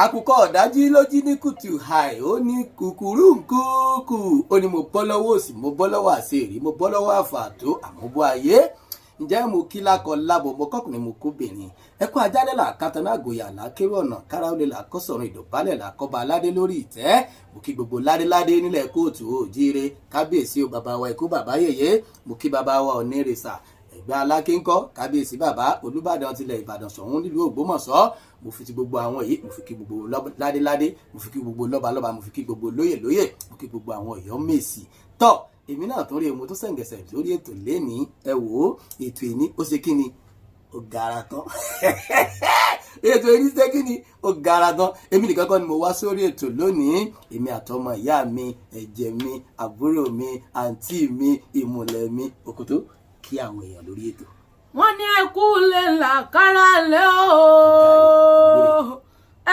Àkùkọ ọ̀dájí ló jí ní kùtù hàì, ó ní kùkùrú nkúkù, ó ní mo bọ́ lọ́wọ́ òsì, mo bọ́ lọ́wọ́ àṣírí, mo bọ́ lọ́wọ́ àfàtó àmúbọ́ ayé. Ǹjẹ́ mo kí lákọ lábo, mo kọkùnrin, mo kóbìnrin. Ẹ kó ajálẹ̀ là kátà gòyà làkérò ọ̀nà kára ó lè là kọ́sọ̀rọ̀ ìdọ̀bálẹ̀ là kọ́ba aládé lórí ìtẹ́. Mo kí gbogbo ládéládé nílẹ̀ kóòtù òjíire. Kábíyèsí o, bàbá wa, ikú bàbá yèyé. Mo kí bàbá wa Onírìsà Ẹ̀gbá Alákínkọ́, kábíyèsí bàbá Olúbàdàn tilẹ̀ Ìbàdàn Ṣọ̀ún nílùú Ògbómọ̀ṣọ́. Mo fi ti gbogbo àwọn yìí, mo fi kí gbogbo ládéládé, mo fi kí gbogbo lọ́balọ́ba, mo fi kí gbogbo lóyè lóyè, mo kí gbogbo àwọn Ọ̀yọ́ Mèsì. Tọ́ èmi náà tún rí, mo tún sẹ̀ǹgẹ̀sẹ̀ lórí ètò lénìí. Ẹ wò ó, ètò ìní ó ṣe kí ni, ó gara tán. Ètò ìní ṣe kí ni, ó gara tán. Èmi nìkan kọ́ ni mo wá sórí ètò lónìí. Èmi àtọmọ ìyá mi, ẹ̀jẹ̀ mi, àbúrò mi, àǹtí mi, ìmùlẹ̀ mi, Òkòtó, kí àwọn èèyàn lórí ètò. Wọ́n ní ẹkú lè là kára lé o,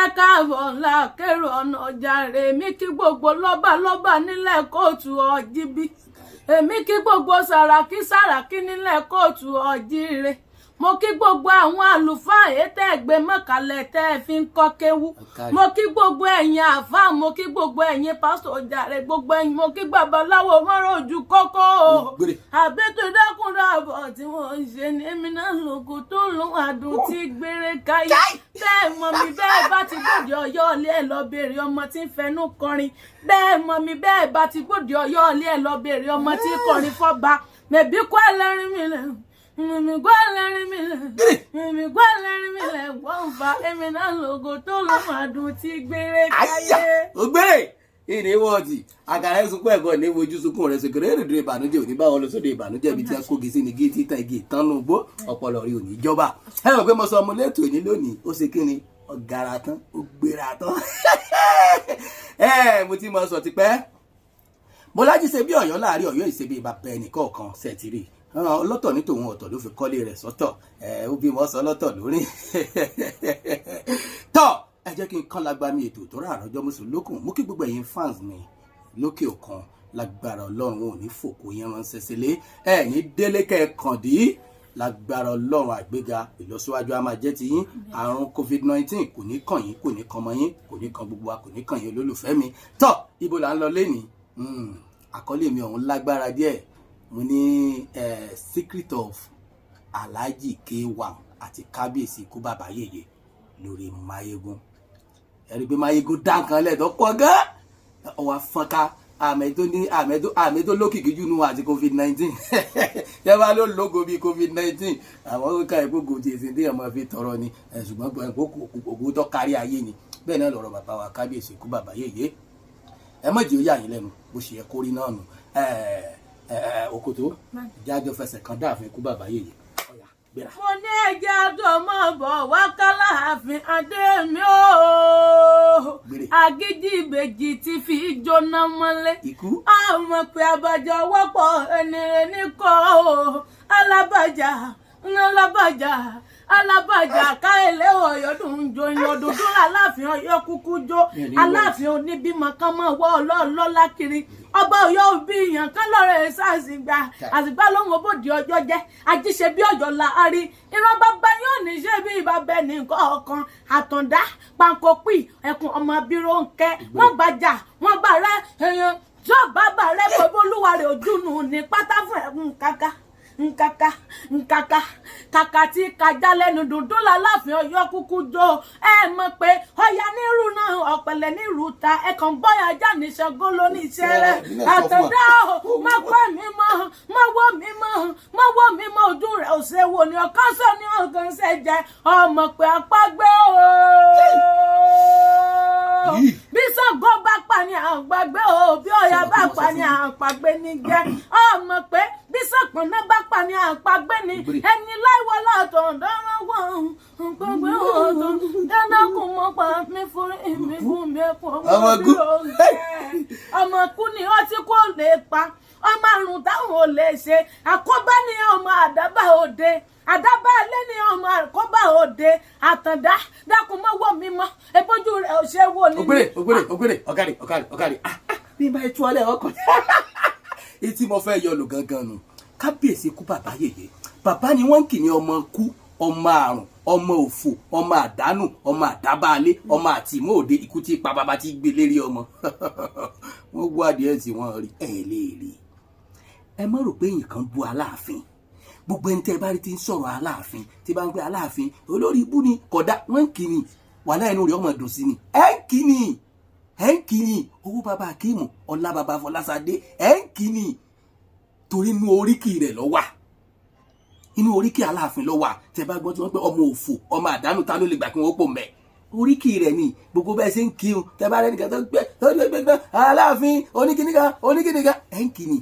ẹ káàbọ̀ ńlá kérò ọ̀nà jàre. Mi kí gbogbo lọ́balọ́ba nílẹ̀ kóòtù ọ̀jíbí, èmi kí gbogbo sàràkí sàràkí nílẹ̀ kóòtù ọ̀jíire, mo kí gbogbo àwọn àlùfáà ètò ẹgbẹ́ mọ́kàlẹ̀ tẹ́ ẹ fi ń kọ́ kéwú, mo kí gbogbo ẹ̀yin àfáà, mo kí gbogbo ẹ̀yin pásítọ̀ jàre, gbogbo ẹ̀yin, mo kí babaláwo mọ́rọ̀ ojú kókó àbẹ́tò dákúndà àbọ̀ tí wọ́n ń ṣe ní. Èmi náà lògùn tó lóun àdùn tí gbére káyé. Bẹ́ẹ̀ mọ̀ mi, bẹ́ẹ̀ bá ti gbòdì Ọ̀yọ́ ilé, ẹ̀ lọ béèrè ọmọ tí ń fẹnu kọrin. Bẹ́ẹ̀ mọ̀ mi, bẹ́ẹ̀ bá ti gbòdì Ọ̀yọ́ ilé, ẹ̀ lọ béèrè ọmọ tí ń kọrin fọ́ba. Mẹ̀bí kọ́ ẹlẹ́rìn mi lẹ̀, mímí gbọ́ ẹlẹ́rìn mi lẹ̀, mímí gbọ́ ẹlẹ́rìn mi lẹ̀, wọ́n fa èmi náà lògò tó lóun àdùn tí gbére káyé. Ògbére ìní wọ́ọ̀tì àkàrà ẹ̀ sunkún ẹ̀kọ́ ní fojú sunkún rẹ̀ sèkèrè èrèdè ìbànújẹ́ òní báwọn lọ sóde ìbànújẹ́ ibi tí a kógi sí ni gé títàn igi ìtànú gbó ọpọlọ rí òní jọba. Ẹ mọ̀ pé mo sọ ọmọ lẹ́tọ̀ òní lónìí, ó ṣe kí ni, ọ̀gàrà tán, ó gbéra tán. Ẹ mo ti mọ sọ tipẹ́, Bọ́lájí ṣe bí Ọ̀yọ́ láàrin Ọ̀yọ́ ìṣe bí bàbá ẹnì kọ̀ọ̀kan ṣètìrì ọlọ́tọ̀ ní tòun, ọ̀tọ̀ ló fi kọ́lé rẹ̀ sọ́tọ̀. Ẹ ó bí wọ́n sọ lọ́tọ̀ lórí tọ́. Ẹ jẹ́ kí n kán lágbá mi ètò tó rà àrọ́jọ́ mùsùlùkùn. Mú kí gbogbo ẹ̀yin fans mi lókè òkun, lágbára Ọlọ́run, ò ní fòkó yẹn ránṣẹ́ sílé ẹ ní délé kẹ́ẹ̀kàn dí. Lágbára Ọlọ́run, àgbéga ìlọsíwájú a máa jẹ́ ti yín. Àrùn COVID-19 kò ní kàn yín, kò ní kàn ọmọ yín, kò ní kàn gbogbo wa, kò ní kàn yín olólùfẹ́ mi. Tọ́ ibo là ń lọ lénìí? Àkọlé mi ọ̀hún lágbára díẹ̀. Mo ní secret of Alhaji K1 àti kábíyèsí ikú bàbá yèyé lórí Mayegun. Ẹ̀rí pé Mayegun dá nǹkan lẹ̀ tó pọ̀ gan, ọwọ́ afọ́nká àmì tó ní àmì tó lókìkí jù nù àti COVID-19. Yẹ́n ló lógo bíi COVID-19, àwọn ó ká ẹ̀kọ́ gòtì èsì tí èèyàn máa fi tọrọ ni, ṣùgbọ́n ògùn tó kárí ayé ni. Bẹ́ẹ̀ náà lọ̀rọ̀ bàbá wa kábíyèsí ikú bàbá yèyé. Ẹ má jẹ́ ó yà yín lẹ́nu, bó ṣe yẹ kó rí náà nù. Òkòtó jájọ fẹsẹ̀ kan dáàfin ikú bàbá yèyé. Mo ní ẹjẹ́ àjọ máa bọ̀ wá kálàáfin adé mi o. Agídí ìbejì ti fi jóná mọ́lé. Àwọn pé abájọ wọ́pọ̀ ẹni rẹ̀ ní kọ́ o. Alábàjá alábàjá alábàjá káyẹlẹ ọyọdún jó ìyọdúndún, Aláàfin Ọ̀yọ́ kúkú jó. Aláàfin oníbímọ kan mọ wọ ọlọ́ọ̀lọ́lá kiri, ọba Ọ̀yọ́ òbí yàn kán lọ́rẹ̀ sàṣìgbà àṣìgbà lóhùn òbòdì ọjọ́ jẹ́ ajíṣe bí Ọ̀yọ́ la a rí ìran bàbá yóò ní ṣe bí bàbá ẹnì kọ̀ọ̀kan. Àtàndá pankopì ẹkùn ọmọ bírò ń kẹ́ wọ́n gbàjà wọ́n gbà rẹ èèyàn tí bàbá rẹ bòbó olúwa rẹ ojú nù ní pátá fún ẹkùn kàkà nkaka nkaka kàkà tí kájà lẹ́nu dùndún lálàáfin Ọ̀yọ́ kúkú jó. Ẹ mọ̀ pé Ọya nírú náà, ọ̀pẹ̀lẹ̀ nírú ta ẹ̀kan bọ́yà ajá ní Ṣàngó ló ní iṣẹ́ rẹ̀. Àtàndá o, má pẹ́ mi mọ́, má wọ́ mi mọ́, má wọ́ mi mọ́, ojú rẹ̀ ò ṣe wò ní ọ̀kan sọ ní ọ̀kan ṣe jẹ ọmọ pé apá gbé o. Bí Ṣàngó bá pa ní àgbàgbé o, bí Ọya bá pa ní àpàgbé ní jẹ́ ọmọ pé bí Ṣàpọ̀nà bá pa ní àpagbé ní ẹni láìwọ́ látọ̀ dáná wọ̀n gbogbo ọ̀tọ̀ dáná kò mọ̀ pa mí fún mi fún mi ẹ̀kọ́ ọmọ bí ó ọmọ kú ni ọtí kò lè pa ọmọ àrùn táwọn ò lè ṣe àkóbá ní ọmọ àdábà òde, àdábà alẹ́ ní ọmọ àkóbá òde. Àtàndá, dákun mọ́ wọ́ mi mọ́, ebójú rẹ̀ ò ṣe wò ní. Ògbére ògbére ògbére, ọ̀gárì ọ̀gárì ọ̀gárì, bí n bá tú alẹ́ ọkọ̀ etí mo fẹ́ yọ lò gangan nù. Kábíyèsí kú bàbá yèyé, bàbá ni wọ́n ń kì ní ọmọ kú. Ọmọ àrùn, ọmọ òfò, ọmọ àdánù, ọmọ àdábáalé, ọmọ àtìmọ́ òde, ikú tí pa bàbá tí gbé lérí ọmọ. Wọ́n wá adìẹ tí wọ́n rí ẹ̀ lè rí. Ẹ má rò pé nǹkan bu Aláàfin. Gbogbo ẹni tẹ́ ẹ bá rí ti ń sọ̀rọ̀ Aláàfin, tí bá ń pẹ́ Aláàfin olórí ibú ni, kódà wọ́n ń kí ni, wàhálà inú rẹ̀ ọmọ dùn sí ni. Ẹ̀ ń kí ni, ẹ̀ ń kí ni, owó bàbá Akíìmù, ọlá bàbá Fọláṣadé, ẹ̀ ń kí ni, torí inú oríkì rẹ̀ ló wà, inú oríkì Aláàfin ló wà. Tẹ́ bá gbọ́ tí wọ́n pẹ́ ọmọ òfò, ọmọ àdánù, ta ló lè gbà kí wọ́n pò mẹ́? Oríkì rẹ̀ ni gbogbo bẹ́ẹ̀ ṣe ń kírun. Tẹ́ bá rẹ̀ nìkan tó gbẹ tó gbẹ gbẹ Aláàfin oníkìníkan oníkìníkan, ẹ̀ ń kí ni,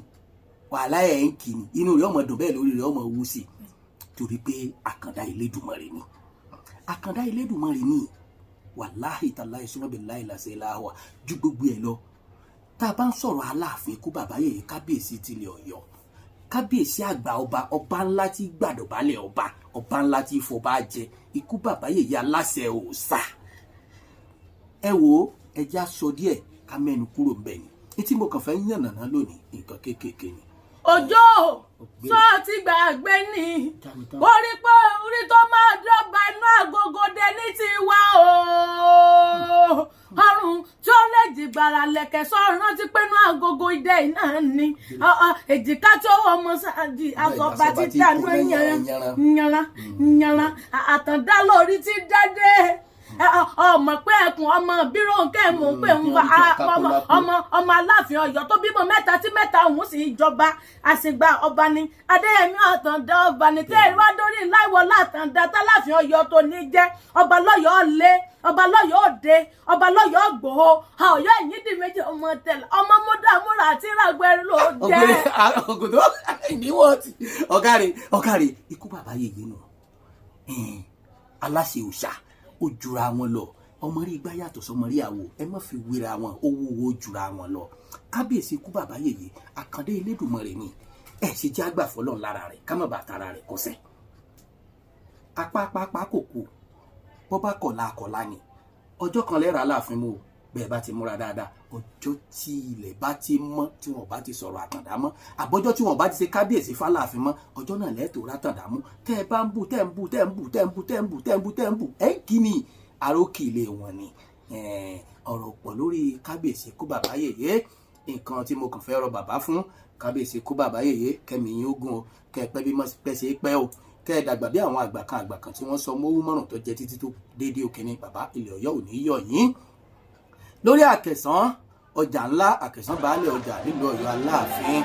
wàhálà ẹ̀ ń kí ni, inú rẹ̀ ọmọ dùn bẹ́ẹ̀, lórí rẹ̀ ọmọ wú sí, torí pé àkàndá Elédùmarè ni, àkàndá Elédùmarè ni. Wàláhì tàláhì sọmọbì láìláṣẹ láwà ju gbogbo ẹ̀ lọ. Tá a bá ń sọ̀rọ̀ Aláàfin, kú bàbá yèyé, kábíyèsí tilẹ̀ Ọ̀yọ́, kábíyèsí àgbà ọba, ọba ńlá tí gbàdọ̀bálẹ̀ ọba, ọba ńlá tí fọba jẹ, ikú bàbá yèyé, aláṣẹ òòṣà. Ẹ wo, ẹjẹ́ á sọ díẹ̀ ká mẹ́nu kúrò ńbẹ̀ ni. Etí mo kàn fẹ́ yànnàná lónìí, nǹkan kéékèèké ni. Òjò sọ ti gbàgbé ni orí pé orí tó máa dọ́gba inú àgógó dé ní tiwa o, ọrùn tí ó lè jìgbàrà lẹ̀kẹ̀ sọ rántí pé inú àgógó idẹ iná ni èjìká tí ó wọ ọmọ sáàdì àsọ̀bà ti dànù yanran yanran, àtàndá lórí ti dádé. Ọmọ pé ẹkùn ọmọ bírò nkẹ́ mò ń pè ń fa ọmọ ọmọ ọmọ Aláàfin Ọ̀yọ́ tó bímọ mẹ́ta tí mẹ́ta òun sì jọba, àsìgbà ọba ni Adéyẹmí Àtàndá ọba ni tẹ́ ẹ wá dórí láìwọlá Àtàndá tálàfin Ọ̀yọ́ tó ní jẹ́ ọba lọ́yọ̀ọ́ lé, ọba lọ́yọ̀ọ́ òde, ọba lọ́yọ̀ọ́ gbòho, Ọ̀yọ́ ìyídì méjì, ọmọ tẹ̀lé ọmọ múdàmúrà àti ìràgbẹ́rù ló jẹ́. Ògùdó ìníwọ̀n ti ọ̀gá rẹ̀, ọ̀gá rẹ̀, ikú bàbá yèyé nù, aláṣẹ òòṣà, ó jura wọn lọ. Ọmọ rí igbá yàtọ̀ sọmọ rí àwò, ẹ má fi wéra wọn, ó wúwo jura wọn lọ. Kábíyèsí ikú bàbá yèyé, àkàndé Elédùmarè ni. Ẹ ṣe jẹ́ àgbà fọlọ́n lára rẹ̀, ká má bàa tara rẹ̀ kọsẹ̀. Apápápá kò kú, bọ́ bá kọ̀la kọ̀la ni. Ọjọ́ kan lẹ́rọ Aláàfin mú o. Bẹ́ẹ̀ bá ti múra dáadáa, ọjọ́ tí ilẹ̀ bá ti mọ́, tí wọ́n bá ti sọ̀rọ̀ Àtàndá mọ́, àbọ́jọ́ tí wọ́n bá ti ṣe kábíyèsí fáláàfin mọ́, ọjọ́ náà lẹ́ẹ̀tọ́ rátàndá mú. Tẹ́ ẹ bá ń bù, tẹ́ ń bù, tẹ́ ń bù, tẹ́ ń bù, tẹ́ ń bù, tẹ́ ń bù, tẹ́ ń bù, ẹ̀ ń kí ni arókì ilé wọn ni. Ọ̀rọ̀ pọ̀ lórí kábíyèsí kú bàbá yèyé. Nǹkan tí mo kàn fẹ́ rọ bàbá fún, kábíyèsí kú bàbá yèyé, kẹ́mi yín ogun o, kẹ́ ẹ pẹ́ bí pẹ́ ṣe é pẹ́ o, kẹ́ ẹ dàgbà bí àwọn àgbà kan, àgbà kan tí wọ́n sọ mówú mọ́rùn tó jẹ títí tó déédéé òkè ní. Bàbá, ilẹ̀ Ọ̀yọ́ ò ní yọ̀ yín. Lórí Àkẹsàn, ọjà ńlá Àkẹsàn, baálé ọjà nílùú Ọ̀yọ́ Aláàfin,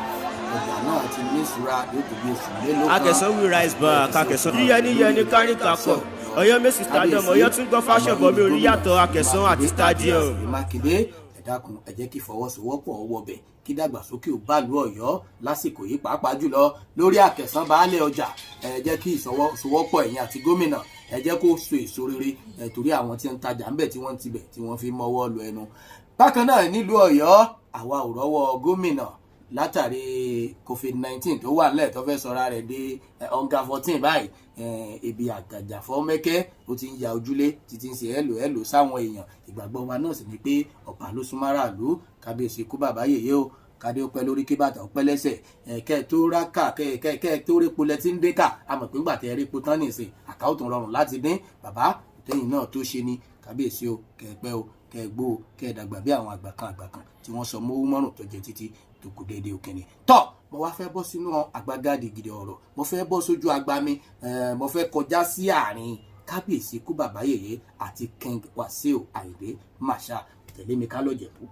ọjà náà ti ní ìṣúra, yóò tó bí oṣù mélòó kan. Akẹsàn we rise back. Akẹsàn yíyẹ níyẹ ní káríkà pọ̀. Ọ̀yọ́ Mèsì Stadium, Ọ̀yọ́ tún gbọ́ fashion bọ̀ mí orí yàtọ̀ Akẹsàn àti stadium. Mákindé, ẹ dákun, ẹ jẹ́ kí ìfọwọ́sowọ́pọ̀ wọbẹ̀, kí dàgbàsókè ò bá lu Ọ̀yọ́ lásìkò yìí, pàápàá jùlọ lórí Àkẹsàn baálé ọjà. Ẹ jẹ́ kí ìfọwọ́sowọ́pọ̀ ẹ̀yin àti gómìnà, ẹ jẹ́ kó so èso rere ẹ, torí àwọn tí ń tajà ńbẹ̀, tí wọ́n ń tibẹ̀, tí wọ́n fi mọ́wọ́ lu ẹnu. Bákan náà, nílùú Ọ̀yọ́, àwa ò rọ́wọ́ gómìnà látàrí COVID-19 tó wà nílẹ̀, tó fẹ́ sọra rẹ̀ dé ọ̀ǹgà 14 báyìí. Ibi àgàjàfọ́ mẹ́kẹ́ ó ti ń ya ojúlé títí ń ṣe ẹ̀lò ẹ̀lò sáwọn èèyàn. Ìgbàgbọ́ wa náà sì ni pé ọ̀pá ló súnmọ́ aráàlú. Kábíyèsí kú bàbá yèyé o, kádé ó pẹ́ lórí, kí bàtà ó pẹ́ lẹ́sẹ̀. Kẹ́ ẹ tó rákà, kẹ́ ẹ kẹ́ ẹ tó répo lẹ tí ń dín kà. A mọ̀ pé ńgbà tẹ́ ẹ répo tán nìsín, àká ó tún rọrùn láti dín. Bàbá, tẹ́yìn náà tó ṣe ni. Kábíyèsí o, kẹ́ ẹ pẹ́ o, kẹ́ ẹ gbó o, kẹ́ ẹ dàgbà bí àwọn àgbà kan, àgbà kan tí wọ́n sọ mówú mọ́rùn tó jẹ títí tó kù déédéé òkè ni. Tọ́ mo wá fẹ́ bọ́ sínú àgbàgàdì gidi ọ̀rọ̀, mo fẹ́ bọ́ sójú agbami, mo fẹ́ kọjá sí àárín kábíyèsí kú bàbá yèyé àti King Wasiu Ayinde Marshal. Tẹ̀lé mi ká lọ Jẹ̀bú.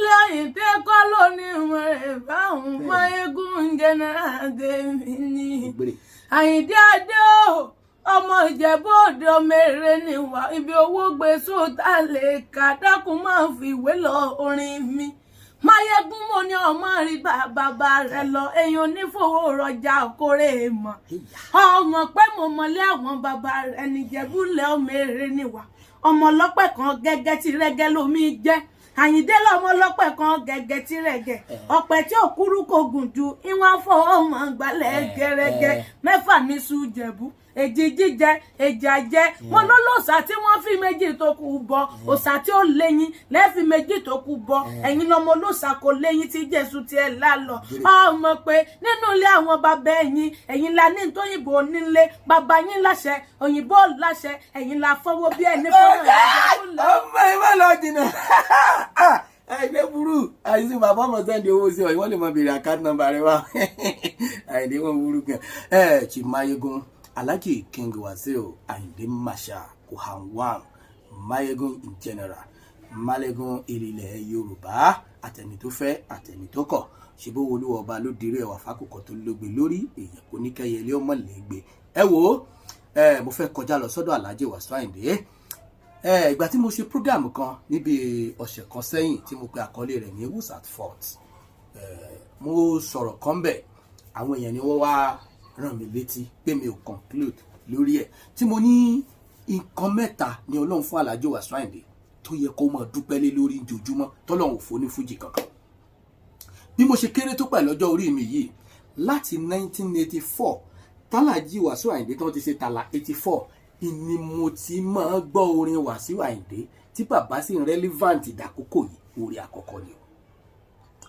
Lẹ́yìn tẹ́ kọ́ lónìí wọn rẹ̀ báwọn Máyégún jẹ́nẹ́rà tèmi ni. Àyìndé Adé o, ọmọ Ìjẹ̀bú Òde, ọmọ èrè níwà ibi owó gbé sóòtà lè kà. Dákun, máa fi ìwé lọ orin mi. Máyégún, mo ní ọmọ rí bàbá rẹ lọ, èèyàn onífowó rọjà kórè mọ. Ọmọ pé mo mọlé àwọn bàbá rẹ níjẹ̀bú lẹ, ọmọ èrè níwà, ọmọ ọlọ́pẹ̀ kan gẹ́gẹ́ tí rẹ́gẹ́ lómi jẹ́. Àyìndé lọmọ ọlọ́pẹ̀ kan gẹ́gẹ́ tí rẹ́gẹ́, ọ̀pẹ tí ò kúrú kò gùn ju ìwọ̀n fọwọ́ mọ̀ gbalẹ̀ gẹ́rẹ́gẹ́. Mẹ́fà ní sùn Jẹ̀bú. Èjì jíjẹ, èjì àjẹ. Mo lólòsà tí wọ́n fi méjì tó kù bọ, òòṣà tí ó léyìn lẹ́ẹ̀fi méjì tó kù bọ. Ẹ̀yin lọmọ olóòṣà kò léyìn tí Jésù tiẹ̀ lálọ. Ọmọ pé nínú ilé àwọn bàbá ẹ̀yin, ẹ̀yin la ní tóyìnbó nílé bàbá yín láṣẹ, òyìnbó láṣẹ, ẹ̀yin la fọwọ́ bí ẹni fọwọ́. Ọmọ ẹ má lọ jìnnà, àìdé burú. Àìsí bàbá ọmọ send owó sí ọ, ìwọ lè máa béèrè account number rẹ wá. Àìdé wọn burú gan. Ẹ Chief Mayegun, Alhaji King Wasiu Ayinde Marshal Kohanwan Mayegun in general, Mayegun ilẹ̀ Yorùbá, àtẹni tó fẹ́ àtẹni tó kọ̀, ṣebó olúwa ọba ló dirí ẹwà fákòkò tó lógbe lórí èèyàn kò ní kẹyẹlé ọmọ lẹ́gbẹ̀ẹ́. Ẹ wo ẹ, mo fẹ́ kọjá lọ sọ́dọ̀ Alhaji Wasiu Ayinde. Ẹ ìgbà tí mo ṣe program kan níbi ọ̀sẹ̀ kan sẹ́yìn tí mo pe àkọlé rẹ̀ ní "Who's at Fault?", ẹ mo sọ̀rọ̀ kan bẹ̀, àwọn èèyàn ni wọ́n wá rán mi létí pé mi ò conclude lórí ẹ̀, tí mo ní nǹkan mẹ́ta ni Ọlọ́run fún Alhaji Wasiu Ayinde tó yẹ kó máa dúpẹ́ lé lórí ojoojúmọ́ tọ́lọ́run ò fún ní fújì kankan. Bí mo ṣe kéré tó pẹ̀lú ọjọ́ orí mi yìí, láti 1984 tálàjì Wasiu Ayinde tí wọ́n ti ṣe tàlà 84 ni mo ti máa gbọ́ orin Wasiu Ayinde tí bàbá sì ń relevant dàkókò yìí. Orí àkọ́kọ́ ni o,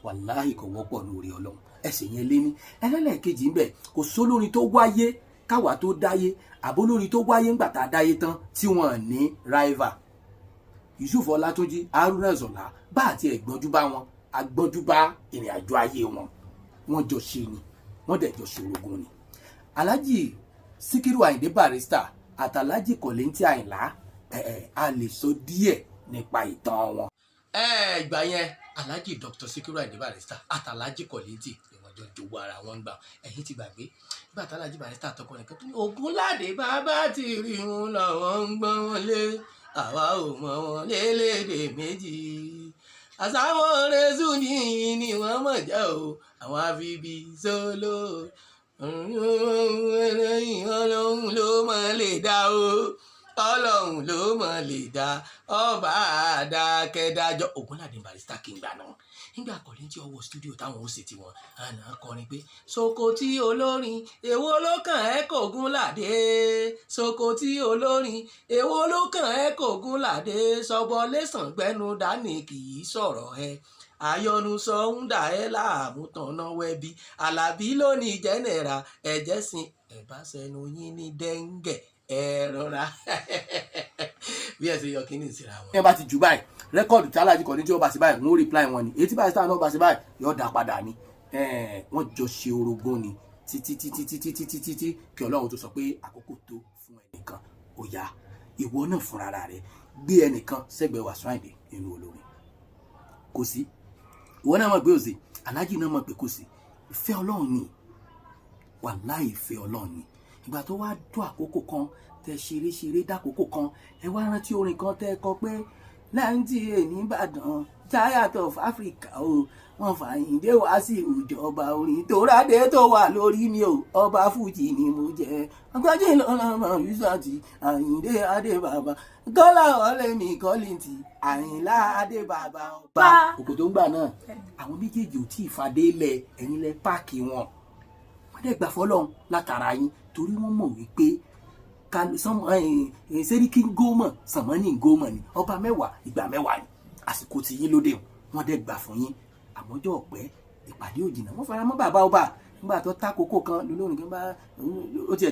wàláhì kò wọ́pọ̀ ní orí Ọlọ́run. Ẹsẹ̀ yẹn lé ní ẹlẹ́lẹ́kejì ń bẹ̀, kò sólórin tó wáyé káwa tó dáyé, àbólórin tó wáyé ńgbà tá a dáyé tán tí wọ́n ní rival. Yusuf Ọlátúnjí, Haruna Ìṣọ̀lá, bá àti ẹ̀gbọ́njú bá wọn, agbọ́njú bá ìrìn àjò ayé wọn, wọ́n jọ ṣe ni, wọ́n dẹ̀ jọ ṣòrogun ni. Alhaji Síkírù Àyìndé Barrister àtàlájì Kollington Àyìnlá, ẹ a lè sọ díẹ̀ nípa ìtàn wọn. Ẹ ìgbà yẹn, Alhaji Dr. Síkírù Àyìndé Barrister àtàlájì Kollington ni wọ́n jọ jogún ara wọn gbà. Ẹ̀yin ti gbàgbé nígbà tàlájì Barrister tọkọ nìkan tó ní Ògúnládé bàbá ti rí wọn làwọn ń gbọ́n wọn lé, àwa ò mọ̀ wọn lélédè méjì, àsáwọn rẹ́sù ní ni wọ́n mọ̀ jẹ́ o, àwọn àfibí sólò Ọlọ́run ló mọ̀ lè dá o, Ọlọ́run ló mọ̀ lè dá ọba àdákẹ́dájọ́. Ògúnládé Barrister kí n gbà náà nígbà Kollington ọwọ́ studio táwọn ó ṣe tiwọn àná kọrin pé Sokoti olórin èwo ló kàn ẹ́ kògúnládé, Sokoti olórin èwo ló kàn ẹ́ kògúnládé, sọbọ lẹ́sàn gbẹ́nu dání kì í sọ̀rọ̀ ẹ, àyọnusọ ń dà ẹ́ láàmú tọ̀nà wẹ́bí, Alábí lónìí jẹ́nẹ̀ra ẹ̀jẹ̀ sin ẹ̀ bá sẹnu yín ní dẹ́ngẹ̀, ẹ rọra bí ẹ ṣe yọ kí ní ìsira wọn. Ẹ bá ti jù báyìí record tí Aláàjì kọ́ni tí ó bá ṣe báyìí, wọ́n reply wọn ni. Èyí tí Barrister náà bá ṣe báyìí, yóò dá padà ni. Wọ́n jọ ṣe orogún ni títí títí títí títí títí kí Ọlọ́run tó sọ pé àkókò tó fún ẹnìkan. Ó yá, ìwọ náà fúnra rẹ gbé ẹnìkan sẹ́gbẹ̀ẹ́ Wasiu Ayinde nínú olórin. Kò sí, ìwọ náà mọ̀ pé òsì, Aláàjì náà mọ̀ pé kò sí. Ìfẹ́ Ọlọ́run ni, wàláhì ìfẹ́ Ọlọ́run ni. Ìgbà tó wá tó àkókò kan tẹ ṣeré ṣeré dákòókò kan, ẹ wá rántí orin kan tẹ kọ pé láǹtí nìbàdàn, giant of Africa o, wọn fàyìndé wá sí ìjọba orin tó rádé tó wà lórí mi o, ọba fújì ni mo jẹ, ọgbọ́njì lọ́lọ́mọ yusuf Àyìndé Adébàbà, Kọ́lá ọ̀lẹ́mì Kollington Àyìnlá Adébàbà ọba òkò tó ń gbà náà. Àwọn méjèèjì ò tí ì fadé lẹ, ẹ̀yin lẹ páàkì wọn, wọ́n dẹ̀ gbà fọlọ́run látara yín, torí wọ́n mọ̀ wípé sẹ́ríkì ń gómọ̀ sànmọ́nì ń gómọ̀ ni ọba mẹ́wàá ìgbà mẹ́wàá ni àsìkò tí yín lóde. Wọ́n dẹ̀ gbà fún yín. Àmọ́jọ́ ọ̀pẹ́ ìpàdé òjìnà, wọ́n fara mọ́ bàbá ọba. Nígbà tó tá kókó kan lólórin kan bá ó ti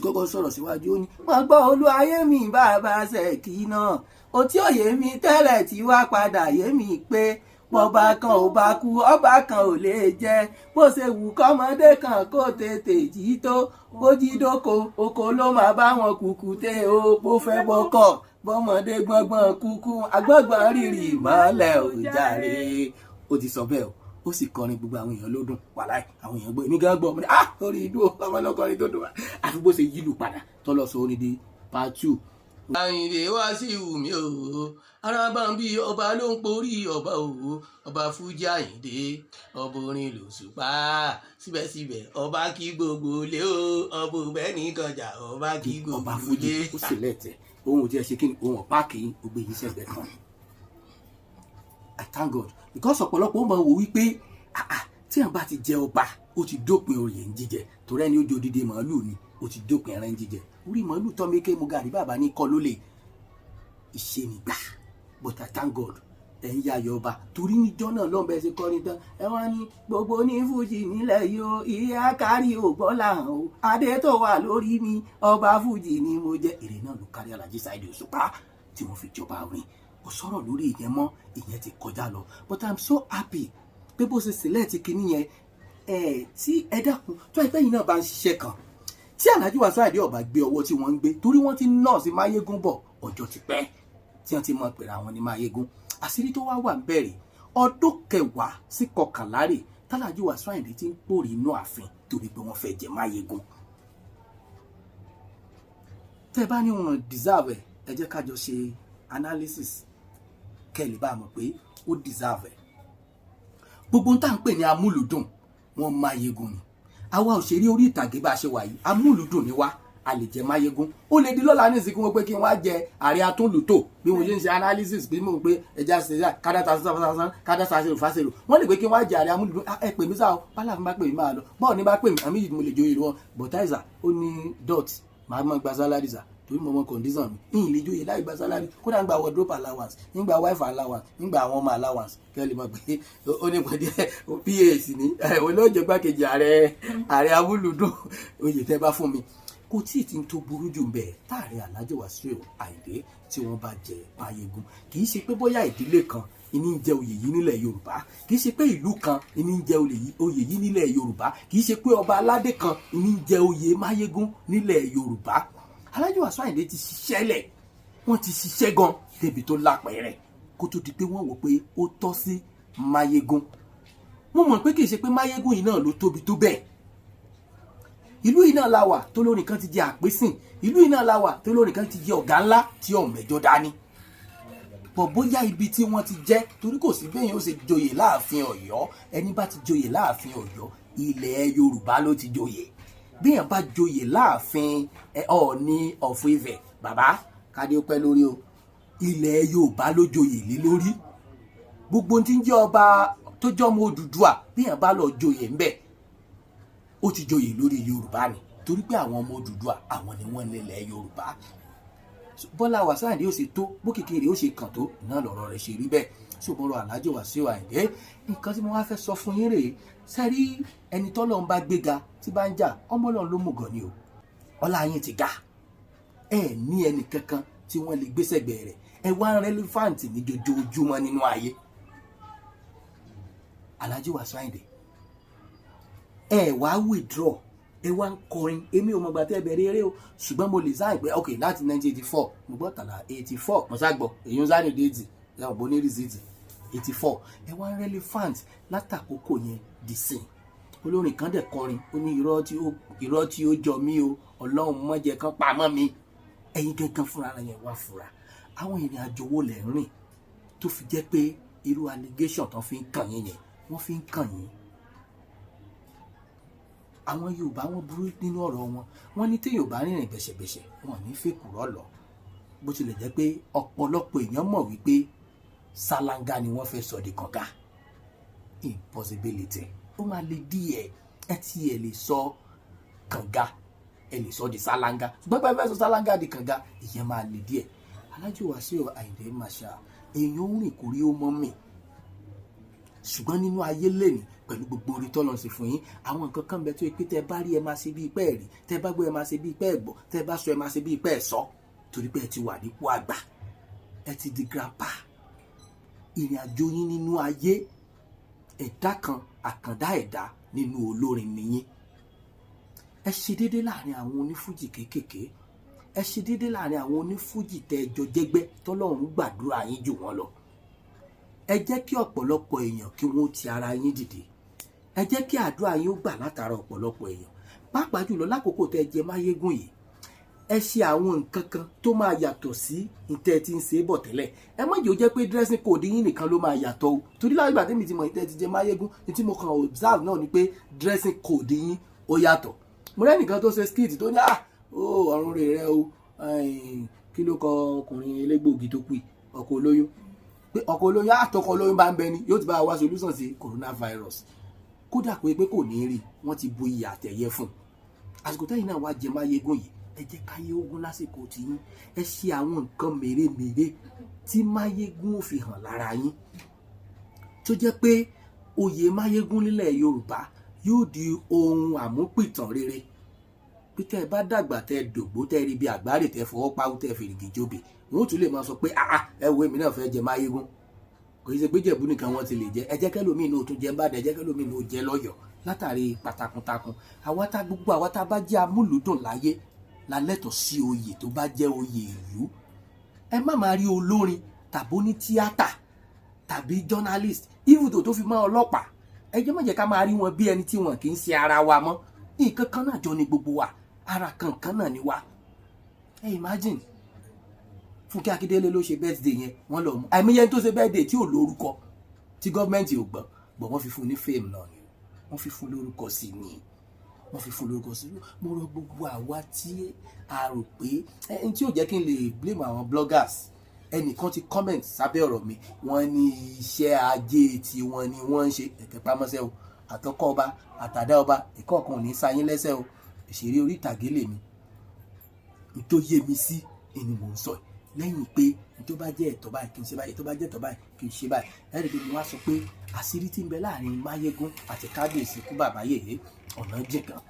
kọ́kọ́ sọ̀rọ̀ síwájú, ó ní wọ́n gbọ́ olú ayé mi bàbá ṣèkì náà, ó tí òye mi tẹ́lẹ̀ tí wá padà yé mi pé bọ́ba kan ò bá kú, ọba kan ò lè jẹ́. Bó ṣe wù kọ́mọdé kan kó tètè jí tó, bó jí dóko, oko ló máa bá wọn kúkú tẹ́ o. Bó fẹ́ bọ́kọ̀ bọ́mọdé gbọ́ngbọ́n kúkú agbọ́gbọ́n rírì mọ́lẹ̀ ò jàre. Ó ti sọ bẹ́ẹ̀ o, ó sì kọrin, gbogbo àwọn èèyàn ló dùn. Wàláì, àwọn èèyàn gbọ́, èmi gan gbọ́, mo ní ah, orí ìdúró ọmọ ọlọ́kọrin tó dùn wá. Àfi bó ṣe yílù padà tọ́lọ̀ sọ orin di part two. Àyìndé wá sí ìwù mí o, arábà ń bí ọba ló ń porí ọba o, ọba fújì Àyìndé, ọba orin lòṣùpá, síbẹ̀síbẹ̀ ọba kí gbogbo lé o, ọba òbẹ́ nìkan jà, ọba kí gbogbo ọba fújì lé. Ó sì lẹ́tẹ̀ ohun tí ẹ ṣe kí ni ohun ọ̀pá kì í gbogbo èyí sẹ́gbẹ̀ẹ́ kan. I thank God because ọ̀pọ̀lọpọ̀ ó máa wò wípé ah ah, tí àwọn bá ti jẹ ọba, ó ti dópin oyè ń jíjẹ, torí ẹni ó jẹ odidi màálù ni. Ó ti dópin ẹran jíjẹ orí màálù tọ́mẹ́kẹ́ mu gàrí, bàbá ní kọ́ ló lè ìṣe nígbà. But I thank God, ẹ̀ ń yayọ̀ ọba torí níjọ́ náà lọ́nbẹ̀ ṣe kọrin tán, ẹ wá ní gbogbo ní fújì nílẹ̀ yìí o, ìyá kárí ògbọ́n làhàn o, adé tó wà lórí mi, ọba fújì ni mo jẹ́. Èrè náà ló kárí Alhaji Saheed Òṣùpá tí wọ́n fi jọba orin. Kò sọ̀rọ̀ lórí ìyẹn mọ́, ìyẹn ti kọjá lọ. But I'm so happy pé bó ṣe sílẹ̀ ti kinní yẹn ẹ̀ tí ẹ dákun tó ẹgbẹ́ yìí náà bá ń ṣiṣẹ́ kan tí Alhaji Wasiu Ayinde ọba gbé ọwọ́ tí wọ́n ń gbé, torí wọ́n ti nọ́ọ̀sì Máyégún bọ̀ ọjọ́ ti pẹ́ tí wọ́n ti mọ̀ pẹ̀lú àwọn ní Máyégún. Àṣírí tó wá wà ń bẹ̀rẹ̀ ọdún 10 sí 11 rè tálàjì Wasiu Ayinde ti ń pòrí inú ààfin torí pé wọ́n fẹ́ jẹ Máyégún. Tẹ́ bá ní wọn deserve ẹ̀, ẹ jẹ́ ká jọ ṣe analysis kẹ́ ẹ lè bá a mọ̀ pé ó deserve ẹ̀. Gbogbo ń tà ń pè ní amúlùdùn, wọn Máyégún ni. Àwa òṣèré orí ìtàgé bá a ṣe wà yìí, amúlùdùn ni wá, a lè jẹ Máyégún. Ó lè di lọ́la ní ìsìnkú wọn pé kí wọ́n á jẹ ààrẹ atúnlùtò. Bí mo ṣe ń ṣe analysis, bí mo ń pé ẹja ṣe kádàtà sàṣàn kádàtà ṣèrò fàṣèrò, wọ́n lè pé kí wọ́n á jẹ ààrẹ amúlùdùn. Ẹ pè mí sáà o, bálàfin bá pè mí máa lọ, bọ́ọ̀ ní bá pè mí àmì yìí mo lè joyè wọn. Bọ̀táìsà ó ní dot màá mọ̀ gba salary sà, torí mo mọ condition mi, ìyìn lè joyè láì gba salary. Kódà ń gba wardrobe allowance, ń gba wife allowance, ń gba àwọn ọmọ allowance. Kẹ́ lè mọ̀ pé ó ní pẹ̀lú PAC ní olóòjẹ́ gbákejì ààrẹ amúlùdùn. Oyè tẹ́ bá fún mi kò tí ì ti ń tó burú jù bẹ́ẹ̀. Táàrẹ Alhaji Wasiu Ayinde tí wọ́n bá jẹ Máyégún, kì í ṣe pé bóyá ìdílé kan ìní ń jẹ oyè yìí nílẹ̀ Yorùbá, kì í ṣe pé ìlú kan ìní ń jẹ oyè yìí nílẹ̀ Yorùbá, kì í ṣe pé ọba aládé kan ìní ń jẹ oyè Máyégún nílẹ̀ Yorùbá. Alhaji Wasiu Ayinde ti ṣiṣẹ́ lẹ̀, wọ́n ti ṣiṣẹ́ gan débi tó lápẹ̀rẹ̀ kó tó di pé wọ́n wò pé ó tọ́ sí Máyégún. Mo mọ̀ pé kì í ṣe pé Máyégún yìí náà ló tóbi tó bẹ́ẹ̀. Ìlú yìí náà la wà tó lórin kan ti jẹ àpésìn, ìlú yìí náà la wà tó lórin kan ti jẹ ọ̀gá ńlá tí ọ̀mẹ́jọ dání bọ̀. Bóyá ibi tí wọ́n ti jẹ́, torí kò sí bẹ́ẹ̀ yẹn ó ṣe joyè láàfin Ọ̀yọ́. Ẹni bá ti joyè láàfin Ọ̀yọ́, ilẹ̀ Yorùbá ló ti joyè. Bẹ́ẹ̀ bá joyè láàfin Ọọ̀ni of Ifẹ̀, bàbá kádé pẹ́ lórí o, ilẹ̀ Yorùbá ló joyè lé lórí. Gbogbo tí ń jẹ́ ọba tó jọ́mọ Odùduwà, bẹ́ẹ̀ bá lọ joyè ńbẹ̀, ó ti joyè lórí Yorùbá ni, torí pé àwọn ọmọ Odùduwà, àwọn ni wọ́n nílẹ̀ Yorùbá. Bọ́lá Wasiu Ayinde ó ṣe tó bó kékeré ó ṣe kàn tó náà lọ̀rọ̀ rẹ̀ ṣe rí bẹ́ẹ̀. Ṣùgbọ́n Alhaji Wasiu Ayinde, nǹkan tí mo wá fẹ́ sọ fún yín rèé. Sẹ́rí ẹni tọ́lọ́run bá gbéga tí bá ń jà, ọmọ Ọlọ́run ló mú gan ni o. Ọlá yín ti ga, ẹ ní ẹnì kankan tí wọ́n lè gbéṣẹ́gbẹ̀ẹ́ rẹ̀. Ẹ wá ń relevant ní jojoojúmọ́ nínú ayé. Alhaji Wasiu Ayinde, ẹ wá withdraw, ẹ wá ń kọrin. Èmi ò mọ̀gbà tẹ́ bẹ̀rẹ̀ eré o, ṣùgbọ́n mo lè sáà pé ok, láti 1984 mo gbọ́ tàlà 84, mo sá gbọ́ èyí ń sáà ní date ẹ ò bó ní receipt 84. Ẹ wá ń relevant látàkókò yẹn di sìn. Olórin kan dẹ̀ kọrin, ó ní irọ́ tí ó jọ mí o, Ọlọ́run má jẹ́ kán pamọ́ mi. Ẹ̀yin gangan fúnra ara yẹn wá fura, àwọn ìrìn àjò wo lẹ̀ ń rìn tó fi jẹ́ pé irú allegation tán fi ń kàn yín yẹn, wọ́n fi ń kàn yín? Àwọn Yorùbá, wọn burú nínú ọ̀rọ̀ wọn. Wọ́n ní téèyàn bá rìnrìn bẹ̀ṣẹ̀bẹ̀ṣẹ̀, wọn ní fèkùrọ̀ lọ. Bó tilẹ̀ jẹ́ pé ọ̀pọ̀lọpọ̀ èèyàn mọ̀ wípé ṣáláńgá ni wọ́n fẹ́ sọ di kànga. Impossibility, ó máa le díẹ̀. Ẹ tí ẹ lè sọ kànga, ẹ lè sọ di ṣáláńgá, ṣùgbọ́n pé ẹ fẹ́ sọ ṣáláńgá di kànga, ìyẹn máa le díẹ̀. Alhaji Wasiu Ayinde Marshal, èèyàn ń rìn kórí ó mọ́ mi, ṣùgbọ́n nínú ayé lẹ́nìí, pẹ̀lú gbogbo orí tọ́lọ̀ ṣe fún yín, àwọn nǹkan kan bẹ tó yẹ pé tẹ́ bá rí, ẹ máa ṣe bí ipẹ́ rí, tẹ́ bá gbọ́, ẹ máa ṣe bí ipẹ́ gbọ́, tẹ́ bá sọ, ẹ máa ṣe bí ipẹ́ sọ, torí pé ẹ ti wà nípò àgbà, ẹ ti di grandpa. Ìrìn àjò yín nínú ayé, ẹ̀dá kan, àkàndá ẹ̀dá nínú olórin nìyín. Ẹ ṣe déédé láàrin àwọn onífújì kéékèèké, ẹ ṣe déédé láàrin àwọn onífújì tẹ́ ẹ jọ jẹ́gbẹ́. Tọ́lọ́run gbàdúrà yín jù wọ́n lọ. Ẹ jẹ́ kí ọ̀pọ̀lọpọ̀ èèyàn kí wọ́n ti ara yín dìde. Ẹ jẹ́ kí àdúrà yín ó gbà látara ọ̀pọ̀lọpọ̀ èèyàn, pàápàá jùlọ lákòókò tẹ́ ẹ jẹ Máyégún yìí. Ẹ ṣe àwọn nǹkan kan tó máa yàtọ̀ sí ìtẹ́ tí ń ṣe é bọ̀ tẹ́lẹ̀. Ẹ má jẹ́ ó jẹ́ pé dressing code yín nìkan ló máa yàtọ̀ o, torí láti ìgbà tẹ́mi ti mọ̀ ìtẹ́ ti jẹ Máyégún ní tí mo kàn observe náà ni pé dressing code yín ó yàtọ̀. Mo rẹ́ nìkan tó ṣe skit tó ní, "Ah, ó ọ̀run rẹ̀ rẹ o." Kí ló kọ ọkùnrin elégbòogi tó kù yìí? Ọkọ olóyún, pé ọkọ olóyún àtọkọ olóyún bá ń bẹ ni yóò ti bá wa solution sí coronavirus. Kódà pé kò ní rí, wọ́n ti bu iyì àtẹ̀yẹ fún un. Àsìkò tẹ́yìn náà wá jẹ Máyégún yìí, ẹ jẹ́ káyé ogun lásìkò tiyín. Ẹ ṣe àwọn nǹkan mèremère tí Máyégún ò fi hàn lára yín, tó jẹ́ pé oyè Máyégún nílẹ̀ Yorùbá yóò di ohun àmúpìtàn rere, pé tẹ́ ẹ bá dàgbà, tẹ́ ẹ dògbó, tẹ́ ẹ rí bí àgbáre, tẹ́ ẹ fọwọ́ pawú, tẹ́ ẹ fèrègì jóbe, wọn ò tún lè máa sọ pé, "Ah, ẹ wo, èmi náà fẹ́ jẹ Máyégún." Kò í ṣe pé Jẹ̀bú nìkan wọ́n ti lè jẹ. Ẹ jẹ́ kẹ́lòmíì náà tún jẹ ń bàdàn, ẹ jẹ́ kẹ́lòmíì náà jẹ lọ́yọ̀ọ́. Látàrí patakuntakun àwa tá, gbogbo àwa tá bá jẹ́ amúlùúdùn láyé la lẹ́tọ̀ọ́ sí oyè tó bá jẹ́ oyè ìlú. Ẹ má máa rí olórin tàbí oní tíátà tàbí journalist, even tó fi mọ́ ọlọ́pàá, ẹ jẹ́ má jẹ́ ká máa rí wọn bí ẹni tí wọn kì í ṣe ara wa mọ́. Nǹkan kan náà jọ ni gbogbo wa, ara kankan náà ni wa. Ẹ imagine, Fúnkẹ́ Akíndélé ló ṣe birthday yẹn, wọ́n lọ mú. Àìmọye ẹni tó ṣe birthday tí ò lórúkọ, tí gọ́ọ̀mẹ̀ntì ò gbọ́ bọ̀, wọ́n fi fún ní fame náà ni, wọ́n fi fún lórúkọ sí ni, wọ́n fi fún lórúkọ sí. Mo rọ gbogbo àwa tí a rò pé ẹni tí ò jẹ́ kí n lè blame àwọn bloggers. Ẹnìkan ti comment sábẹ́ ọ̀rọ̀ mi, wọ́n ní iṣẹ́ ajé tiwọn ni wọ́n ń ṣe. Ẹ̀tẹ̀ pamọ́sẹ́ o, àtọkọ́ ọba àtàdá ọba ìkọ̀ọ̀kan ò ní sáyín lẹ́sẹ̀ o. Ìṣeré orí ìtàgé lèmi tó yé mi sí ni mò ń sọ yìí. Lẹ́yìn pé tó bá jẹ́ ẹ̀tọ́ báyìí, kí n ṣe báyìí, tó bá jẹ́ ẹ̀tọ́ báyìí, kí n ṣe báyìí. Ẹ̀rí pé mo wá sọ pé àṣírí tí ń bẹ láàrin Máyégún àti kábíyèsí kú bàbá yèyé ọ̀nà jìn gan.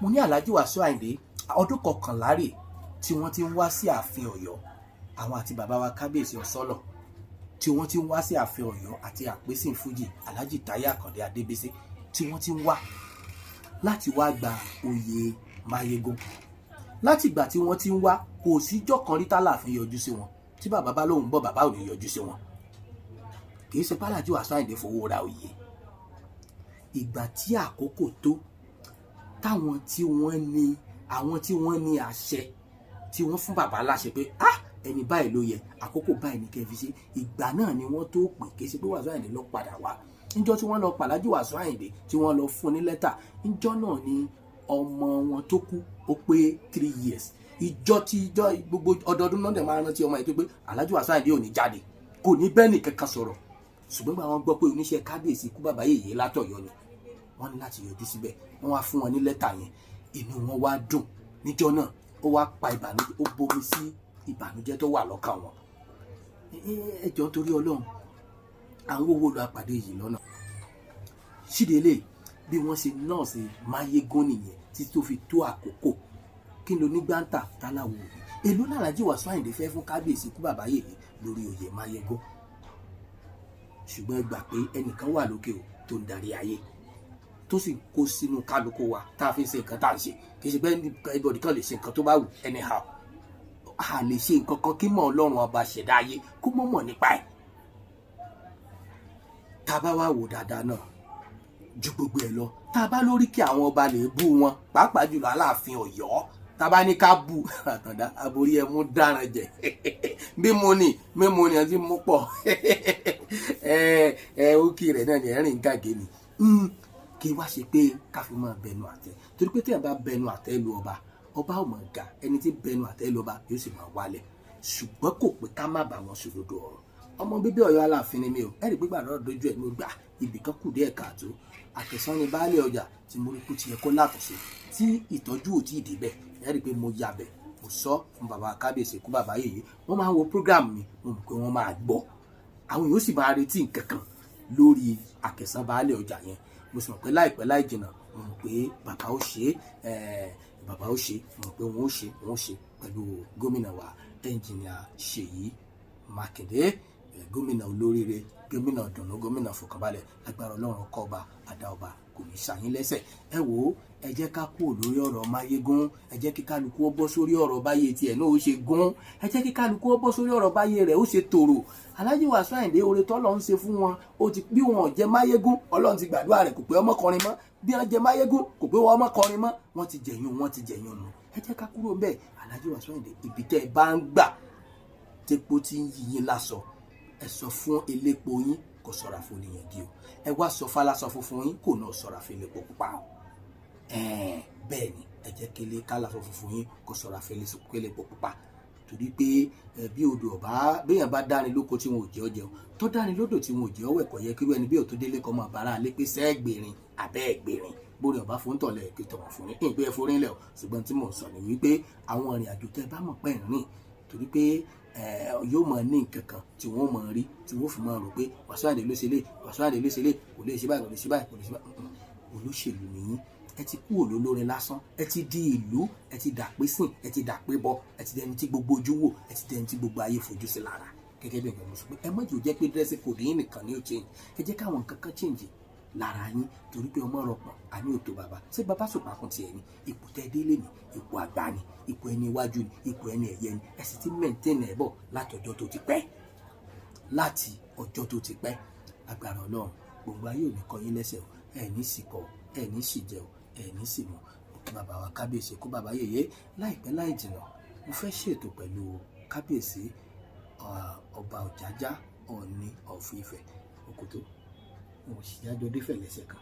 Mo ní Alhaji Wasiu Ayinde, ọdún 11 rè tí wọ́n ti ń wá sí ààfin Ọ̀yọ́, àwọn àti bàbá wa kábíyèsí Ọ̀sọ́lọ̀, tí wọ́n ti ń wá sí ààfin Ọ̀yọ́, àti àpèsìn Fújì Alhaji Táyé Àkàndé Adébísí, tí wọ́n ti ń wá láti wá gba oyè Máyégún. Láti ìgbà tí wọ́n ti ń wá, kò síjọ́ kan rí tálàfin yọjú sí wọn. Tí bàbá bá lóun bọ̀, bàbá ò ní yọjú sí wọn. Kì í ṣe pálàjì Wasiu Àyìndé fowó ra oyè. Ìgbà tí àkókò tó, táwọn tí wọ́n ní, àwọn tí wọ́n ní àṣẹ, tí wọ́n fún bàbá láṣẹ pé, "Ah, ẹni báyìí ló yẹ, àkókò báyìí ní kẹ́ fi ṣe," ìgbà náà ni wọ́n tó pè. Kì í ṣe pé Wasiu Àyìndé lọ padà wá. Níjọ́ tí wọ́n lọ pàlájì Wasiu Àyìndé, tí wọ́n lọ fún ní lẹ́tà, níjọ́ náà ni ọmọ wọn tó kú ó pé 3 years. Ìjọ tí ìjọ gbogbo ọdọọdún náà dẹ̀ máa rántí ọmọ yìí, tó pé Alhaji Wasiu Àyìndé ò ní jáde, kò ní bẹ́ẹ̀ nìkan kan sọ̀rọ̀. Ṣùgbọ́n gbà wọ́n gbọ́ pé oníṣẹ́ kábíyèsí kú bàbá yèyé látọ̀yọ́ ni, wọ́n ní láti yọjú síbẹ̀. Wọ́n wá fún wọn ní lẹ́tà yẹn, inú wọn wá dùn níjọ́ náà. Ó wá pa ìbànújẹ́, ó bomi sí ìbànújẹ́ tó wà lọ́kàn wọn. Ẹ jọ̀ọ́, nítorí Ọlọ́run, àwọn owó lọ àpàdé yìí lọ́nà sídìí bí wọ́n ṣe nọ́ọ̀sì Máyégún nìyẹn títí tó fi tó àkókò. Kí ló ní gbáǹtà táláwo òbí èló làlájì Wasiu Àyìndé fẹ́ fún kábíyèsí kú bàbá yèyé lórí oyè Máyégún? Ṣùgbọ́n ẹ gbà pé ẹnìkan wà lókè o tó ń darí ayé, tó sì kó sínú kálukú wa tá a fi ń ṣe nǹkan tá à ń ṣe. Kì í ṣe pé anybody kan lè ṣe nǹkan tó bá wù anyhow. A lè ṣe nǹkan kan kí mọ̀ Ọlọ́run ọba ṣẹ̀dá ayé kó mọ̀ mọ̀ nípa ẹ̀. Tá a bá wá wò dáadáa náà, ju gbogbo ẹ̀ lọ, tá a bá lórí kí àwọn ọba lè bú wọn, pàápàá jùlọ Aláàfin Ọ̀yọ́, tá a bá ní ká bú àtàndá aborí ẹ mú dáràn jẹ. Mímu ni, mímu ni ẹ ti mú pọ̀. Ẹ ẹ ókì rẹ̀ náà ni ẹ̀rìn gàgé ni. Kí wá ṣe pé ká fi máa bẹnu àtẹ́, torí pé téèyàn bá bẹnu àtẹ́ lu ọba, ọba ò mọ̀ ga. Ẹni tí bẹnu àtẹ́ lu ọba yóò sì máa wálẹ̀. Ṣùgbọ́n kò pé ká má bá wọn sòdodo ọ̀rọ̀. Ọmọ bíbí Ọ̀yọ́ Aláàfin ni mi ò ẹ̀rí gbígbà lọ́rọ̀ dojú ẹ̀. Mo gbà ibì kan kù díẹ̀ káàtó. Àkẹsán ni baálé ọjà tí mo rí kú ti yẹ kó látọ̀ṣe, tí ìtọ́jú ò tí ì débẹ̀. Ẹ rí i pé mo yabẹ̀, mo sọ fún bàbá kábíyèsí kú bàbá yèyé. Wọ́n máa ń wo program mi, mo mọ̀ pé wọ́n máa gbọ́. Àwọn yóò sì máa retí nǹkan kan lórí àkẹsán baálé ọjà yẹn. Mo sì mọ̀ pé láìpẹ́ láì jìnnà, mo mọ̀ pé bàbá ó ṣe é, bàbá ó ṣe. Mo mọ̀ pé wọ́n ó ṣe, wọ́n ó ṣe pẹ̀lú gómìnà wa, ẹnjìnìà Ṣèyí Mákindé, gómìnà olóríire, gómìnà dùnú, gómìnà fọkànbalẹ̀. Agbára Ọlọ́run, ọkọ ọba, àdá ọba kò ní ṣàyín lẹ́sẹ̀. Ẹ wò ó, ẹ jẹ́ ká kúrò lórí ọ̀rọ̀ Máyégún. Ẹ jẹ́ kí kálukú ó bọ́ sórí ọ̀rọ̀ báyé tiẹ̀ náà ó ṣe gún. Ẹ jẹ́ kí kálukú ó bọ́ sórí ọ̀rọ̀ báyé rẹ̀ ó ṣe tòrò. Alhaji Wasiu Ayinde, oore tọ́lọ́ ń ṣe fún wọn, ó ti bí wọn ò jẹ Máyégún, Ọlọ́run ti gbàdúrà rẹ̀, kò pé ọmọ kọrin mọ́. Bí wọ́n jẹ Máyégún, kò pé wọ́n ọmọ kọrin mọ́. Wọ́n ti jẹ̀yún, wọ́n ti jẹ̀yún nù. Ẹ jẹ́ ká kúrò ńbẹ̀. Alhaji Wasiu Ayinde, ibi tẹ́ ẹ bá ń gbà tepo tí ń yí yín lásọ, ẹ sọ fún elépo yín kò ṣọ́ra fún oníyànjú o. Ẹ wá sọ fálásọ funfun yín kò náà ṣọ́ra fún elépo pupa o. Bẹ́ẹ̀ ni, ẹ jẹ́ kélé kálásọ funfun yín kò ṣọ́ra fún elépo pupa. Torí pé bí odò ọba béèyàn bá dáni lóko tí wọn ò jẹ́ ọ jẹun, tó dáni lódò tí wọn ò jẹ́ ọ wẹ̀, kò yẹ kí irú ẹni bí òtún délé kọ́ máa bára lé pé sẹ́ẹ̀gbìnrin abẹ́ ẹ̀gbìnrin bórí ọba fún tọ̀lẹ̀ kí tọ̀wọ̀ fún ní ìpè ẹ̀fọ́rin lẹ̀ o. Ṣùgbọ́n tí mò ń sọ ni wípé àwọn ìrìn àjò tẹ́ bá mọ̀ pẹ́ ń rìn, torí pé yóò máa ní nǹkan kan tí wọ́n máa rí tí wọ́n fi máa rò pé Wasiu Ayinde ló ṣe lé, Wasiu Ayinde ló ṣe lé, kò lè ṣe báyìí, kò lè ṣe báyìí, kò lè ṣe báyìí. Olóṣèlú nìyí, ẹ ti kú olólórin lásán, ẹ ti di ìlú, ẹ ti dàpé sìn, ẹ ti dàpé bọ, ẹ ti dẹni tí gbogbo ojú wò, ẹ ti dẹni tí gbogbo ayé fojú sí lára. Gẹ́gẹ́ bí nǹkan mo sọ pé ẹ má jò jẹ́ pé dressing code yín nìkan ni ó change, ẹ jẹ́ káwọn nǹkan kan change lára yín, torí pé ọmọ rọpọ̀ àní òtò bàbá ṣé bàbá sòpàkùn tiẹ̀ ni. Ipò tẹ́ délé ni ipò àgbà ni, ipò ẹni iwájú ni, ipò ẹni ẹ̀yẹ ni. Ẹ sì ti maintain ẹ̀ bọ̀ láti ọjọ́ tó ti pẹ́, láti ọjọ́ tó ti pẹ́. Agbára Ọlọ́run, gbogbo ayé ò ní kọ yín lẹ́sẹ̀ o. Ẹ ní sì kọ, ẹ ní sì jẹ o, ẹ ní sì mú. Kí bàbá wa kábíyèsí, kó bàbá yèyé. Láìpẹ́ láì jìnnà, mo fẹ́ ṣètò pẹ̀lú kábíyèsí ọba Ọ̀jájá, Ọọ̀ni of Ifẹ̀. Òkòtó mo sì jájọ défẹ̀ lẹ́sẹ̀ kan.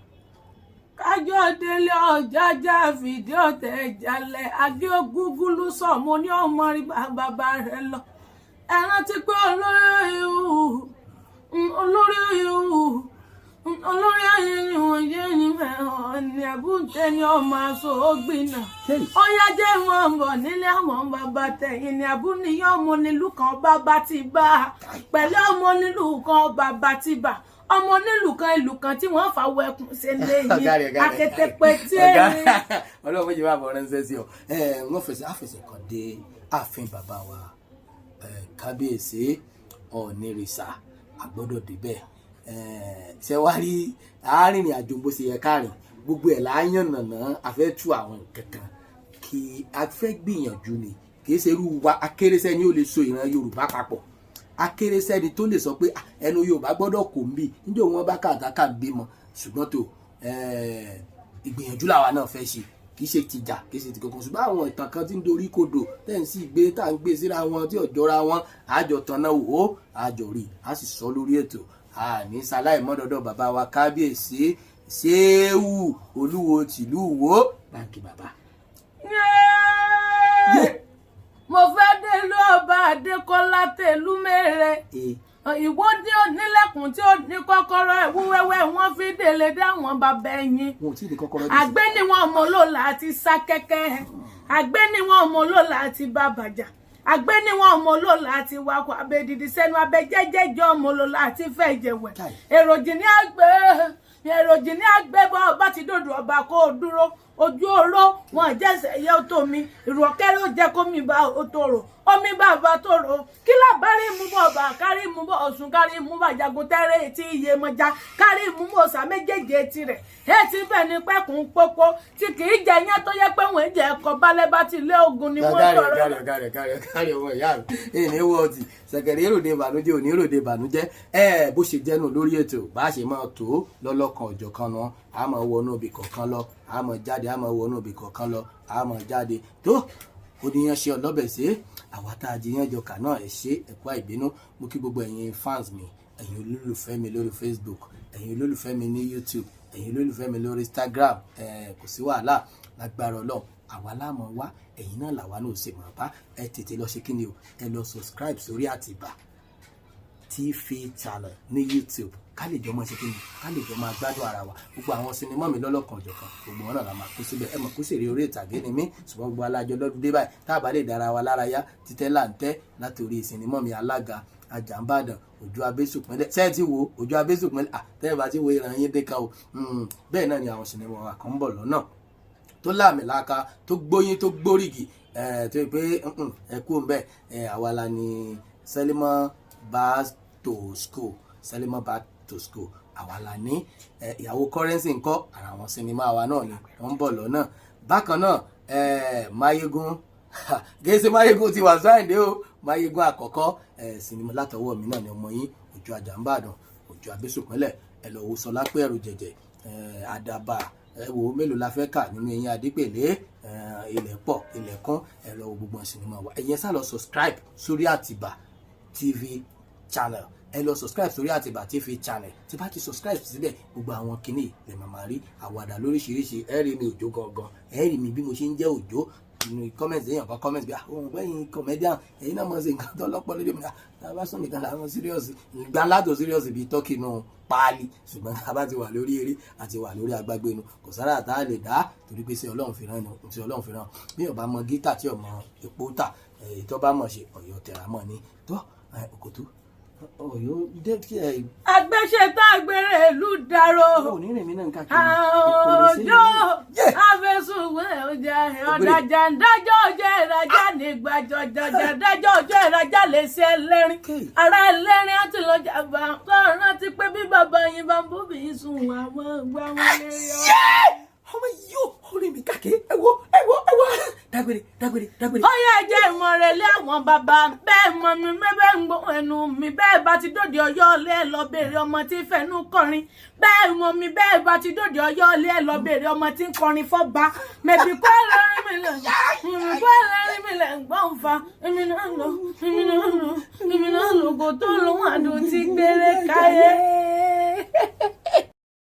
Kájọ délé Ọ̀jájá fìdí ọ̀tẹ̀ jalẹ̀ agé ogúngúlú sọ mo ní ọmọ rí bàbá rẹ lọ. Ẹ rántí pé olórí ìwọ̀nyí ní àbúté ní ọmọ aṣọ ògbìnà. Ó yá, jẹ́ wọn bọ̀ nílé àwọn bàbá tẹ̀yìn ní àbúníyàn. Ọmọ nílùú kan bàbá ti bá pẹ̀lú ọmọ nílùú kan bàbá ti bá ọmọ nílùú kan, ìlú kan tí wọ́n fà wẹkùn ṣe léyìn akétépe tí èrè. Ọlọ́run méjì bá bọ̀ ránṣẹ́ sí ọ. Wọ́n fẹsẹ̀ àfẹsẹ̀ kan dé ààfin bàbá wa kábíyèsí Ọ̀nìrìsà, àgbọ́dọ̀ débẹ̀. Ṣe wá rí àárìnrìn àjò bó ṣe yẹ káàrin, gbogbo ẹ̀ láàyàn nànà. A fẹ́ tú àwọn nǹkan kan kí a fẹ́ gbìyànjú ni. Kì í ṣe irú wa akérésẹ́ ni ó lè so ìran Yorùbá papọ̀, akérésẹ́ ni tó lè sọ pé ẹnu Yorùbá gbọ́dọ̀ kò ń bì níjẹ́ wọn bá kàtàkà bímọ. Ṣùgbọ́n tó ìgbìyànjú làwa náà fẹ́ ṣe, kì í ṣe tìjà, kì í ṣe ti kankan. Ṣùgbọ́n àwọn ìtàn kan tí ń dorí kodò tẹ́ ń sì gbé tá à ń gbé síra wọn tí ò jọra wọn, àjọ tanná wò ó, àjọ rí, a sì sọ lórí ètò. Àní sáláì mọ́dọ̀dọ̀ bàbá wa kábíyèsí Ṣéwù Olúwo tìlú Ìwó, báńkì bàbá. Mo fẹ́ délé ọba Adékọ́lá tẹ̀lú mẹ́rẹ̀, ìwọ́dí onílẹ̀kùn tí ó ní kọ́kọ́rọ́ ẹ̀wú wẹ́wẹ́ wọ́n fi délé dáwọn bàbá ẹ̀yìn. Wọn ò tí ì ní kọ́kọ́rọ́. Àgbẹ̀ ni wọn mọ̀ ló láti sá kẹ́kẹ́, àgbẹ̀ ni wọn mọ̀ ló láti bá bàjá, àgbẹ̀ ni wọn mọ̀ ló láti wakọ̀ abẹ́dìdì sẹ́nu abẹ́jẹ́jẹ́jọ́ mọ̀ ló láti fẹ́ jẹ̀wẹ̀. Èròjì ní àgbẹ̀, èròjì ní àgbẹ̀ bọ́ ọba ti dòdò ọba kó o dúró ojú oró wọn jẹ́sẹ̀ yẹ tó mi ìrọ̀kẹ́rẹ́ ó jẹ́ kó mi bá o tòrò omi bàbá tòrò kí lábárí mú bọ̀ bá kárí mú bọ̀ ọ̀sùn, kárí mú bá jagun tẹ́rẹ́ etí iye mọ́já, kárí mú bọ̀ ọ̀sà méjèèjì etí rẹ̀ etí bẹ́ẹ̀ ni pẹ́kun pópó tí kì í jẹ yẹn tó yẹ pé wọ́n jẹ́ ẹ̀kọ́ balẹ̀ bá ti lé ogun ni wọ́n tọrọ. Tọrọ. Kárí kárí kárí, ọmọ ìyá mi ìní wọ́ọ̀tì ṣẹ̀kẹ̀rẹ̀ èròde ìbànújẹ́ òní èròde ìbànújẹ́. Ẹ bó ṣe jẹ́nu lórí ètò bá a ṣe máa tó lọ́lọ́kan ọ̀jọ̀kan náà, a máa wọnú ibì kọ̀ọ̀kan lọ, a máa jáde, a máa wọnú ibì kọ̀ọ̀kan lọ, a máa jáde. Tó oníyan ṣe ọlọ́bẹ̀ ṣe àwa tá a jiyàn jọkà náà, ẹ ṣe ẹ̀kọ́ àìbínú. Mo kí gbogbo ẹ̀yin fans mi, ẹ̀yin olólùfẹ́ mi lórí Facebook, ẹ̀yin olólùfẹ́ mi ní YouTube, ẹ̀yin olólùfẹ́ mi lórí Instagram. Ẹ̀ kò sí wàhálà, lágbára Ọlọ́run, àwa láàmú wá, ẹ̀yin náà làwa náà ò ṣe mọ̀ bá. Ẹ tètè lọ ṣe kí ni o, ẹ lọ subscribe sórí Àtìbà TV channel ní YouTube, ká lè jọ máa ṣe kí ni, ká lè jọ máa gbádùn ara wa. Gbogbo àwọn sinimá mi lọ́lọ́kan ọ̀jọ̀kan, gbogbo wọn náà la máa kó síbẹ̀. Ẹ mọ̀ kó sì rí orí ìtàgé ni mí, ṣùgbọ́n gbogbo alájọ lọ́dún dé báyìí tá a bá lè dára wa lára yá títẹ́ là ń tẹ́ látòrí sinimá mi Alága Àjàǹbàdàn, Ojú Abésùpínlẹ̀. Ṣé ẹ ti wo Ojú Abésùpínlẹ̀? Tẹ́lẹ̀ bá ti wo ìran yín dé kan o. Bẹ́ẹ̀ náà ni àwọn sinimá wa kan ń bọ̀ lọ́nà tó láàmìlaka, tó gbóyin, tó gbórígì, tó yẹ pé ẹ kú ń bẹ. Àwa la ni Sẹ́límọ́ Back to School, Sẹ́límọ́ Back to School, àwa la ní Ìyàwó Currency ńkọ́, ara àwọn sinimá wa náà ni wọ́n ń bọ̀ lọ́nà. Bákan náà, Máyégún, gẹ̀ẹ́sì Máyégún ti wà sáyẹ̀dẹ̀ o, Máyégún àkọ́kọ́, sinimá látọwọ́ mi náà ni, ọmọ yín Òjò Àjàǹbàdàn, Òjò Àbẹ́sùpínlẹ̀. Ẹ lọ wo Sọlá pé ẹrù jẹjẹ, Àdàbà. Ẹ wo mélòó la fẹ́ kà nínú eyín Adépèlé? Ilẹ̀ pọ̀, ilẹ̀ kún. Ẹ lọ wo gbogbo sinimá wa. Ẹ̀yin sá lọ subscribe sórí Àtìbà TV channel, ẹ lọ subscribe sórí Àtìbà TV channel. Tí bá ti subscribe síbẹ̀, gbogbo àwọn kinní lè máa rí àwàdà lóríṣiríṣi. Ẹ rí mi Òjò gangan, ẹ rí mi bí mo ṣe ń jẹ́ Òjò. Inú comment, èèyàn kan comment bí ohun gbẹ̀yìn comedian, ẹ̀yin náà mọ̀ sí nǹkan tó lọ́pọ̀ lórí mi. Tá a bá sùn nìkan làwọn serious, ìgbà látò serious bíi tọ́kì nù páálí. Ṣùgbọ́n tá a bá ti wà lórí eré àti wà lórí agbágbé nu, kò sára tá a lè dá, torí pé sí Ọlọ́run fi rán ni, sí Ọlọ́run fi rán. Bí ọba mọ gítà tí ọmọ epo tà, èyí tó bá mọ̀ ṣe ọ̀yọ́ tẹ̀ra mọ́ ni tó òkòtó ọ̀yọ́ dé kí ẹ. Agbéṣetán agbèrè ìlú dárò. Ò ní rìn mí náà káàkiri. Òjò afẹsùnwé ọjà ọ̀dàjà ńdájọ́ ọjọ́ ìrajà nígbà jọjọjà dájọ́ ọjọ́ ìrajà lè ṣe ẹlẹ́rìn ara ẹlẹ́rìn àti lọ́jà bá kọ́ rántí pé bí bàbá yín bá ń bóbi yín sùn wà wọ́n gbá wọn lérí ọ. Ọmọ yìí ó orí mi káàkiri. Ẹ wo, ẹ wo, ẹ wo, dágbére, dágbére, dágbére. Ó yẹ jẹ́ ìmọ̀ràn lé àwọn bàbá bẹ́ẹ̀ mọ̀ mi, bẹ́ẹ̀ ń gbọ́ ẹnu mi. Bẹ́ẹ̀ bá ti dòde Ọ̀yọ́ lé, ẹ lọ bèrè ọmọ tí fẹnu kọrin. Bẹ́ẹ̀ mọ̀ mi, bẹ́ẹ̀ bá ti dòde Ọ̀yọ́ lé, ẹ lọ bèrè ọmọ tí ń kọrin fọ́ba. Mẹ̀bí kọ́ ẹlẹ́rìn mi lẹ̀, mẹ̀bí kọ́ ẹlẹ́rìn mi lẹ̀ ń gbọ́ ń fa. Èmi náà lọ, èmi náà lọ, èmi náà lọ, kò tó lóhùn àdùn tí gbére káyé.